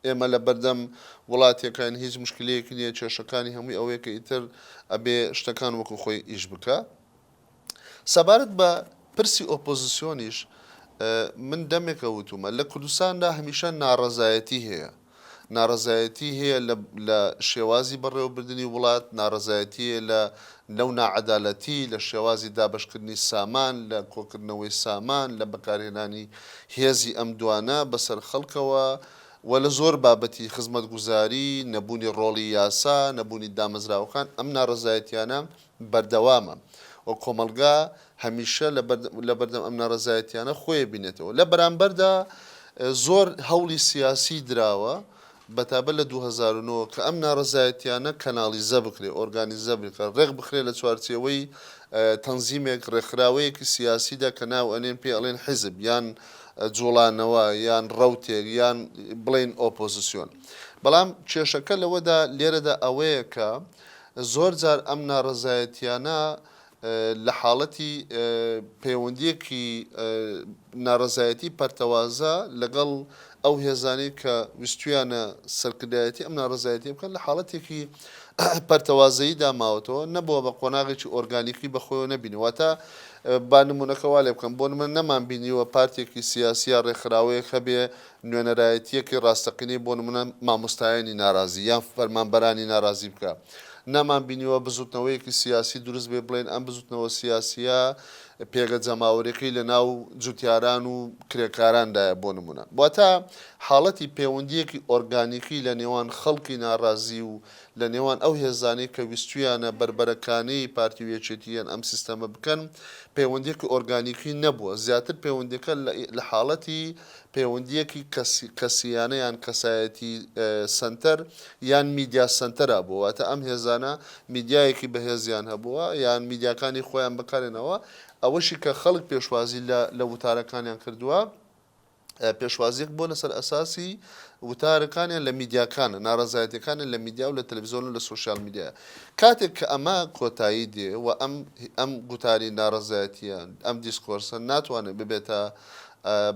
ئێمە لە بەردەم وڵاتێکاین هیچ مشکلەیەکی نییە، کێشەکانی هەمووی ئەوەیە کە ئیتر ئەبێ شتەکان وەکو خۆی ئیش بکا. سەبارەت بە پرسی ئۆپۆزسیۆنیش من دەمێکە وتومە لە کوردستاندا هەمیشە ناڕەزایەتی هەیە. ناڕەزایەتی هەیە لە لە شێوازی بەڕێوەبردنی وڵات، ناڕەزایەتی هەیە لە لەو ناعەدالەتی، لە شێوازی دابەشکردنی سامان، لە کۆکردنەوەی سامان، لە بەکارهێنانی هێزی ئەم دوانە بەسەر خەڵکەوە و لە زۆر بابەتی خزمەتگوزاری، نەبوونی ڕۆڵی یاسا، نەبوونی دامەزراوەکان، ئەم ناڕەزایەتیانە بەردەوامە و کۆمەڵگا هەمیشە لە بەردەم ئەم ناڕەزایەتیانە خۆی بینێتەوە. لە بەرامبەردا زۆر هەوڵی سیاسی دراوە بەتابەت لە 2009 کە ئەم ناڕەزایەتیانە کەناڵیزە بکرێ، ئۆرگانیزە بکرێ، ڕێک بخرێ لە چوارچێوەی تەنزیمێک، ڕێکخراوەیەکی سیاسیدا کە ناو ئەنێن پێی ئەڵێن حیزب یان جوڵانەوە یان ڕەوتێک یان بڵێین ئۆپۆزسیۆن. بەڵام کێشەکە لەوەدا لێرەدا ئەوەیە کە زۆر جار ئەم ناڕەزایەتیانە لە حاڵەتی پەیوەندییەکی ناڕەزایەتی پەرتەوازە لەگەڵ ئەو هێزانەی کە ویستویانە سەرکردایەتی ئەم ناڕەزایەتیە بکەن لە حاڵەتێکی پەرتەوازەییدا ماوەتەوە، نەبووە بە قۆناغێکی ئۆرگانیکی بە خۆیەوە نەبینی. واتە با نموونەکە وا لێ بکەم، بۆ نموونە نەمانبینیوە پارتێکی سیاسی یا ڕێکخراوەیەک هەبێ نوێنەرایەتییەکی ڕاستەقینەی بۆ نموونە مامۆستایانی ناڕازی یان فەرمانبەرانی ناڕازی بکا. نەمانبینیوە بزووتنەوەیەکی سیاسی دروست بێ بڵێین ئەم بزووتنەوە سیاسییە پێگە جەماوەریەکەی لە ناو جوتیاران و کرێکاراندایە بۆ نموونە. واتە حاڵەتی پێوەندییەکی ئۆرگانیکی لە نێوان خەڵکی ناڕازی و لە نێوان ئەو هێزانەی کە ویستویانە بەربەرەکانێی پارتی و یەکێتی یان ئەم سیستەمە بکەن پەیوەندییەکی ئۆرگانیکی نەبووە. زیاتر پەیوەندییەکە لە حاڵەتی پەیوەندییەکی کەسییانە یان کەسایەتی سەنتەر یان میدیا سەنتەرا بووە، واتە ئەم هێزانە میدیایەکی بەهێزیان هەبووە یان میدیاکانی خۆیان بەکارهێناوە، ئەوەشی کە خەڵک پێشوازی لە لە وتارەکانیان کردووە پێشوازییەک بووە لەسەر ئەساسی وتارەکانیان لە میدیاکانە، ناڕەزایەتیەکانیان لە میدیا و لە تەلەفزیۆن و لە سۆشیال میدیایە. کاتێک کە ئەمە کۆتایی دێ و ئەم ئەم گوتاری ناڕەزایەتییە، ئەم discourse ە ناتوانێت ببێتە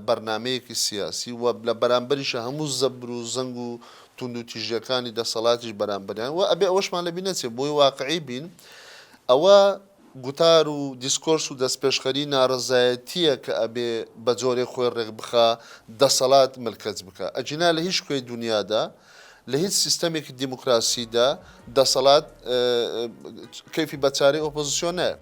بەرنامەیەکی سیاسی و لە بەرامبەریشا هەموو زەبر و زەنگ و توندوتیژیەکانی دەسەڵاتیش بەرامبەریان و ئەبێ ئەوەشمان لەبیر نەچێ بۆی واقعی بین ئەوە گوتار و discourse و دەستپێشخەری ناڕەزایەتیە کە ئەبێ بە جۆرێک خۆی ڕێکبخا دەسەڵات ملکەچ بکا ئەگینا لە هیچ کوێی دونیادا لە هیچ سیستەمێکی دیموکراسیدا دەسەڵات کەیفی بە چارەی ئۆپۆزسیۆن نایە.